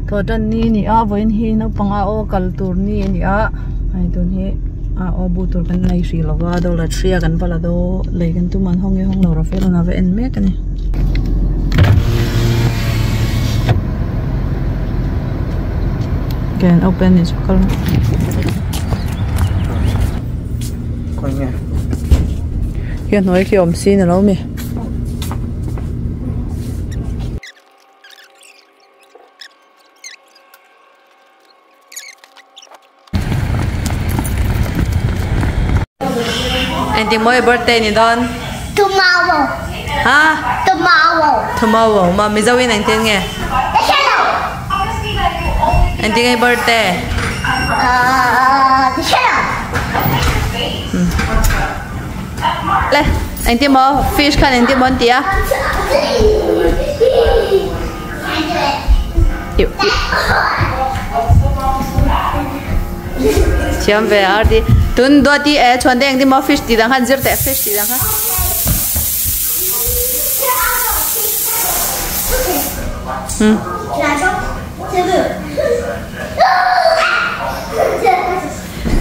Thaw tan ni a ni a vawiin hi naupang a aw kal tur ni a ni a hei tun hi a aw bu tur kan nei hrih lova dollar three a kan va la dawn lei kan tum an hawng nge hawng lo Rafael an a va en mek a ni. Can open is kal Khi a hnuai khi awm sin alo mi. Engtin maw i birthday ni dawn? Tomorrow. Ha? Tomorrow. Tomorrow. Ma Mizo in engtin nge? Engtin nge i birthday? Uh, Le, engtin maw fish khan engtin maw an ti a? Thiam ve a arti. Tun duati e chuan te engtin maw fish tih dang khan zir teh fish tih dang kha. Hmm.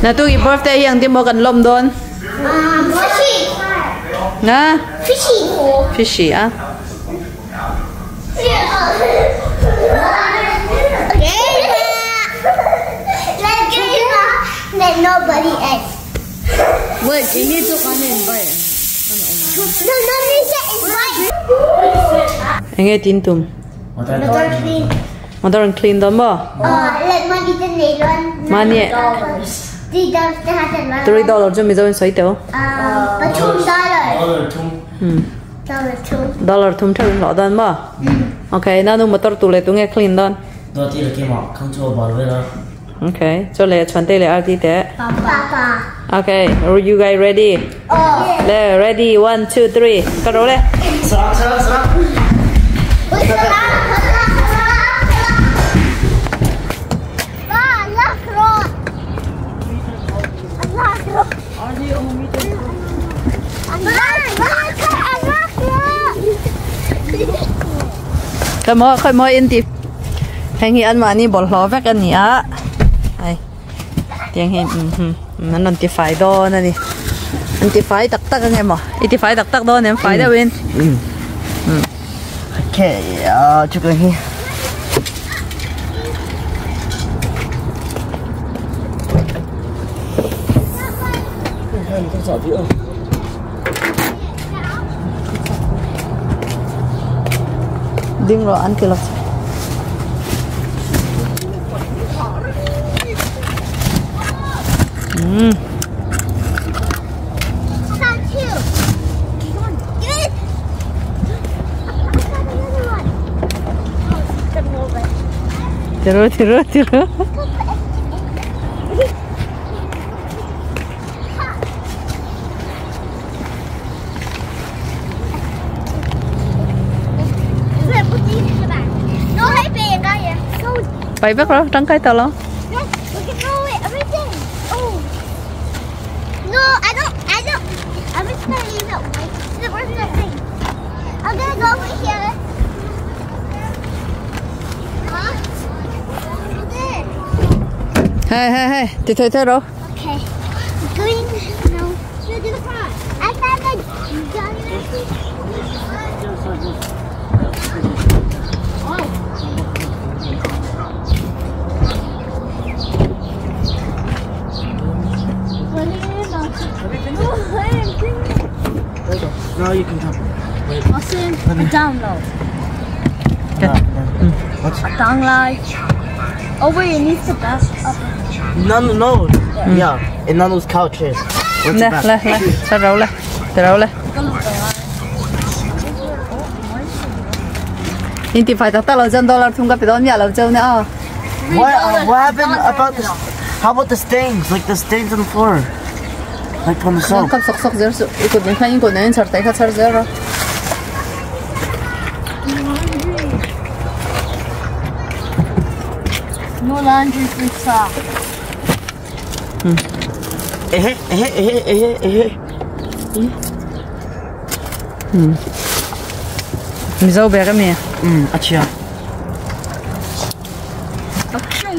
Na tu i birthday hi engtin maw kan lawm dawn? Na? Fishy. Fishy a. Let nobody else. Wait, ini tu kan invite. No, no, invite. Enge tin tum? Motor clean. Motor an clean dawn maw? Let money the nail one. Money. $3. $3 chu Mizo in sawi teuh. $2. Dollar thum. Dollar thum. Dollar thum theuh in hlawh dawn maw? Okay, nanu motor tu leh tu nge clean dawn? Dawt i la kemah khang chu a bal vel a. Okay, chaw leh chhuan te leh RT teh. Papa. Okay, are you guys ready? Oh. Le, ready, 1, 2, 3. Ka ro le. Sarang, sarang, sarang. Khoi maw khoi maw in ti heng hi an mahni bawlhhlawh vek a ni a hei tiang hi an rawn ti fai dawn a ni an ti fai tak tak ang emaw i ti fai tak tak dawn em fai deuh in Okay, uh, chukla hi. Ding rawh an ti lo. Mm. Tiro tiro tiro. Pai vek rawh tangkai tawh lo. Hey hey hey, ti thei thei rawh. Okay. Going no. To the front. I found a Now you can jump. Awesome. Download. What? Download. Oh wait, it needs to back up. No, no, no. Yeah, and none of those couches. What's Le the le le, sao rau le. Ti rau le. In ti fai tak tak lo chuan dollar thum ka pe dawn miah lo cheu nia aw. What, what happened about this? How about the stains? Like the stains on the floor? Like from the soap. Kap sok sok zel suh. I kut nen khan in kut nen in chhar tai kha chhar zel rawh. No laundry for socks. Eh, eh, eh, eh, eh. Mizo bag ami. Achia.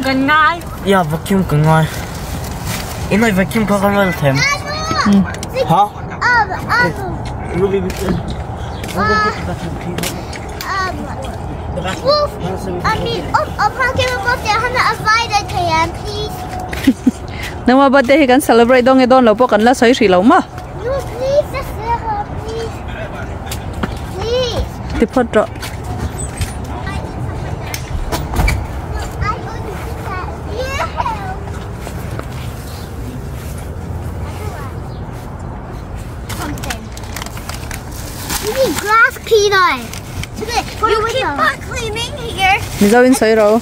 Kan ngai. Yeah, vacuum kan ngai. In ai vacuum kha kan la them. Ha? Ruby, we can. Wolf, I mean, please. Nangma birthday hi kan celebrate dong e don lo pawh kan la sawi hrih lo ma. No, please, just please. Please. Ti phawt rawh. Grass cleaner. You keep on cleaning here. Mizo in sawi ro.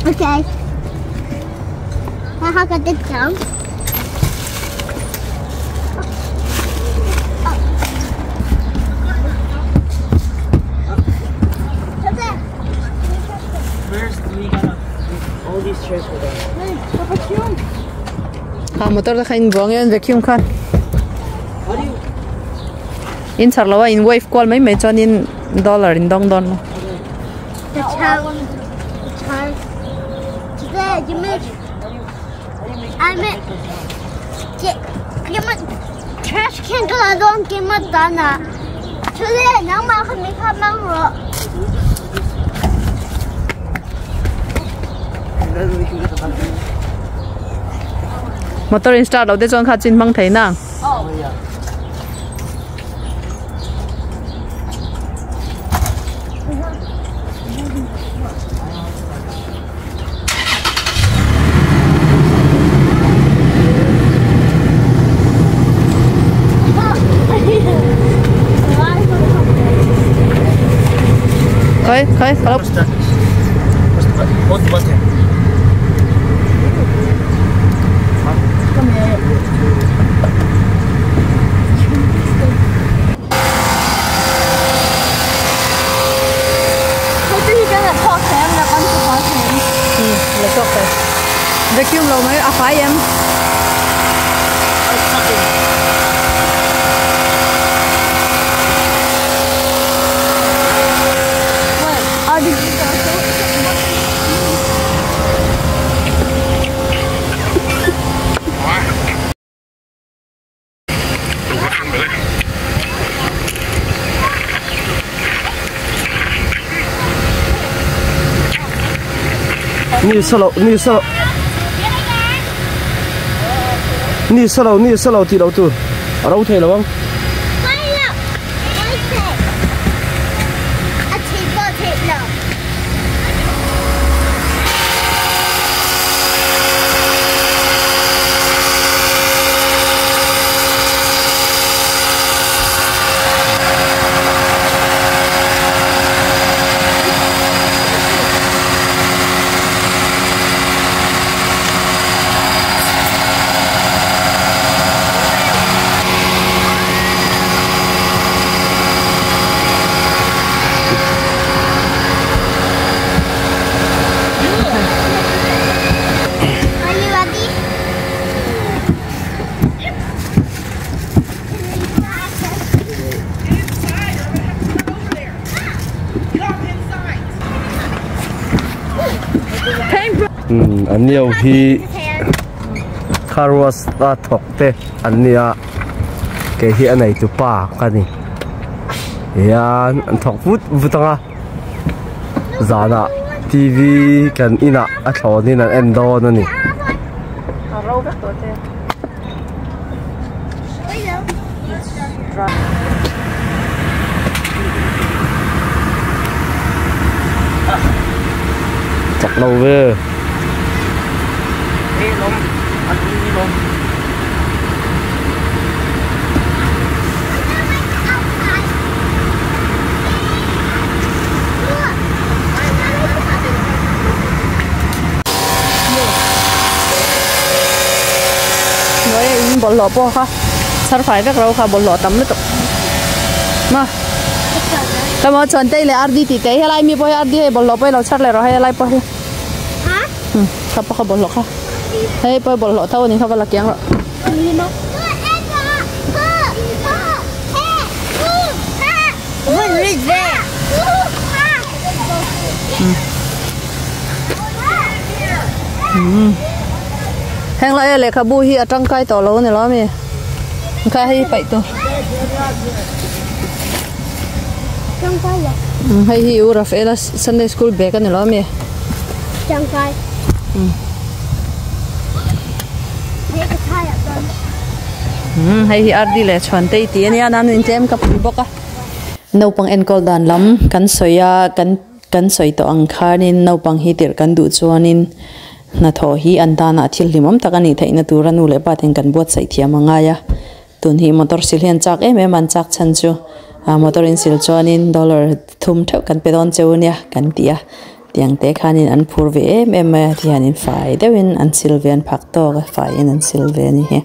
Okay. How got this down? First, we gotta all these chairs were done. Ha motor te kha in buang e an vacuum khan. In char lo a in wave kual mai mai chuan in dollar in dawng dawn lo. The child. The child. Today, you make. I make. You make trash can go along. Give me dana. Today, now my make up my rock. Motor in start lo te chuan kha chin hmang thei nang. Oh yeah. Khoi khoi hello. What's that? What's the button? Hold the button. Come here. Vacuum lo mai a fai em. Ni salo ni salo ni salo ni salo ti lo tu ro thei lo ang. An neo hi car wash a thawk te an nia ke hi a nei tu pa ka ni hian an thawk vut vut anga zana TV kan ina a thlawnin an en dawn ani. Chak lo ve. Bol lọ po kha sar phai vek ro kha bol lọ tam lutuk ma tamo chon tei le ardi ti tei helai mi poi ardi he bol lọ poi lo char le ro he lai po he ha kha pa kha bol lọ kha hei poi bol lọ thau ni kha ba la kyang ro What is that? Heng lai lehkhabu hi a tangkai tawh lo a ni lo ami kha hei paih tur hei hi u Rafaela Sunday school bag a ni lo ami tangkai hei hi RD leh Chhuantei tih a nia nanu in tlem ka pui bawk a naupang enkawl dan lam kan sawi a kan Kan sawi tawh ang khanin naupang hi tirh kan duh chuanin hnathawh hi an tanah thil hlimawm tak a nih theihna tura nu leh pa ten kan buatsaih thiam a ngai a. Tun hi motor sil hian chak em em a an chak chhan chu motor in sil chuanin dollar thum theuh kan pe dawn cheu nia kan ti a. Tiang te khanin an phur ve em em mai a tihianin fai deuhin an sil ve an phak tawk a faiin an sil ve a ni hi.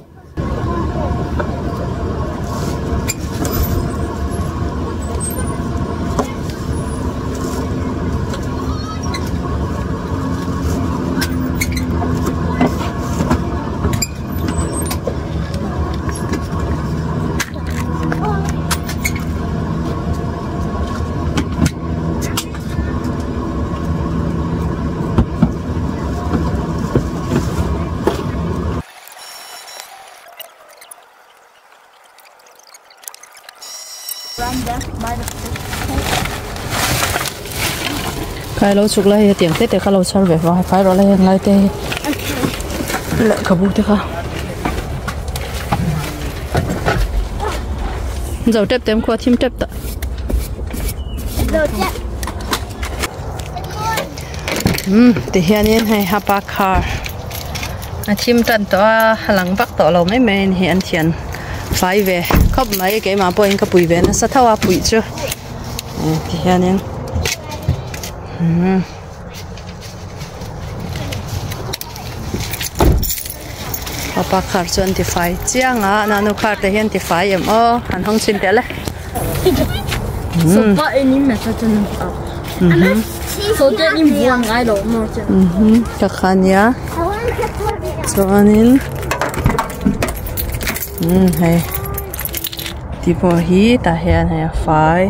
Khai lo chhuk lai hi hetiang te te kha lo chhar ve fai fai rawh la heng lai te hi lehkhabu te kha zo tep te khua thim tep tawh. Umm tihianin hei hapa car. A thim tan tawh a a lang vak tawh lo mai mai a ni hi an thian fai ve khawp mai keimah pawhin ka pui ve nasa tho a puih chu ti hianin umm papa car chu an ti fai chiang a nanu car te hi an ti fai em aw an hawng chhin teh le ka kha nia chuanin umm hei ti pawh hi tah hian hei a fai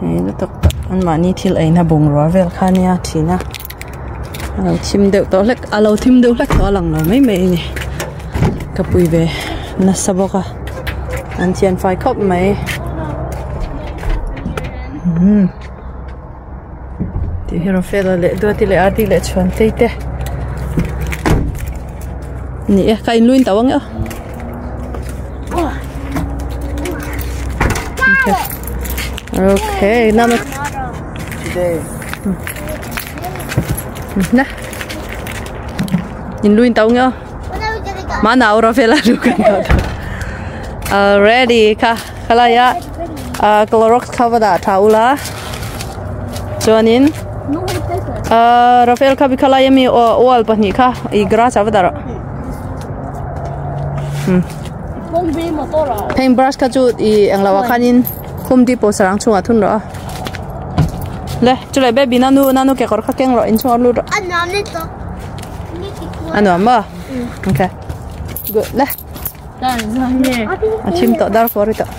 hei lutuk tawh anmahni thil eina bungrua vel kha ania thin a a lo thim deuh tawh hlek a lo thim deuh hlek tawh a lang lo mai mai a ni ka pui ve nasa bawk a an thian fai khawp mai umm. Tih hi Rafaela leh Duati leh Ardi leh Chhuantei te ni e ka inluin tauh ang e aw okay nana na inluin tauh ang e aw mana aw Rafaela lu kan tawh ready kha khalai a Clorox kha va dah tha ula chuanin ahh Rafael kha bikhalai ami wall pahnih kha ih grass ah va dah rawh heng brush kha chu ih englo ah khanin khum depot sarang chungah thun rawh a le chulai baby nanu nanu kekawr kha keng rawh inchhung a lut rawh a nuam maw okay good le. A thim tawh dar kawr hi tawh.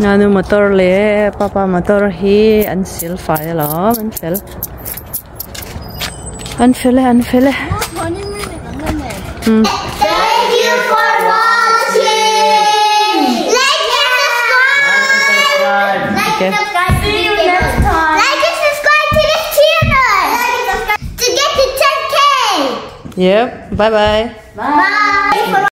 Nanu motor leh papa motor hi an sil fai alawm an fel. An fel e an fel e. Thank you for watching. Like and subscribe. Like and subscribe. See you next time. Like and subscribe to this channel to get to 10k. Yep. Bye bye. Bye.